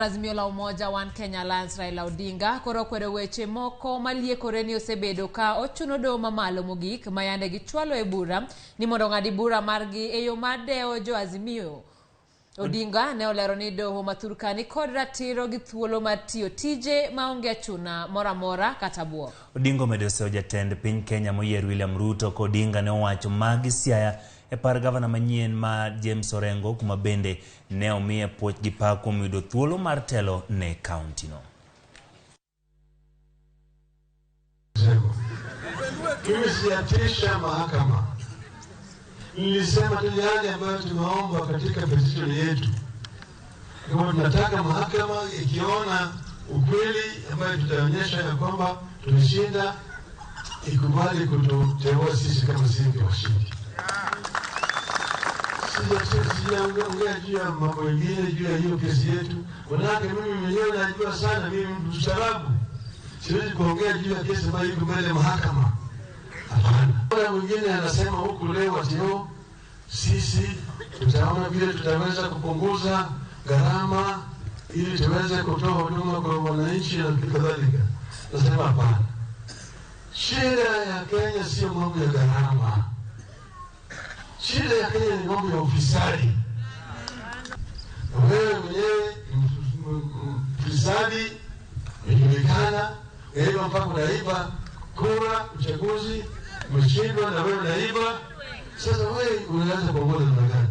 Azimio la Umoja One Kenya Alliance Raila Odinga koro kwedo weche moko maliekore ni osebedo ka ochuno doho mamalo mogik ma yande gichwalo e bura ni mondo ong'adi bura margi e yo mar dewo jo Azimio. Odinga ne olero ni doho ma thurka ni kod ratiro gi thuolo mar tiyo tije maonge achuna moro amora kata buok. Odinga omedo seyo jatend piny Kenya moyier William Ruto ka Odinga ne owacho magi Siaya e par gavana manyien ma James Orengo kuma bende ne omiye puoch gi pak kuom yudo thuolo mar telo ne kaunti no. Mimi sijatisha mahakama, nilisema tu yale ambayo tumeomba katika petition yetu, kama tunataka mahakama ikiona ukweli ambayo tutaonyesha ya kwamba tulishinda, ikubali kututeua sisi kama sisi ndio washindi. Sijaongea juu ya mambo mengine juu ya hiyo kesi yetu, manake mimi mwenyewe najua sana, mimi mtu mstaarabu, siwezi kuongea juu ya kesi ambayo iko mbele ya mahakama. Hapana. Kuna mwingine anasema huku leo ati oh, sisi tutaona vile tutaweza kupunguza gharama ili tuweze kutoa huduma kwa wananchi na kadhalika. Nasema hapana. Shida ya Kenya sio mambo ya gharama. Shida ya Kenya ni mambo ya ufisadi. Na wewe mwenyewe mfisadi, umejulikana, unaiba mpaka unaiba kura, uchaguzi, umeshindwa na wewe unaiba. Sasa wewe unaweza kuongoza namna gani?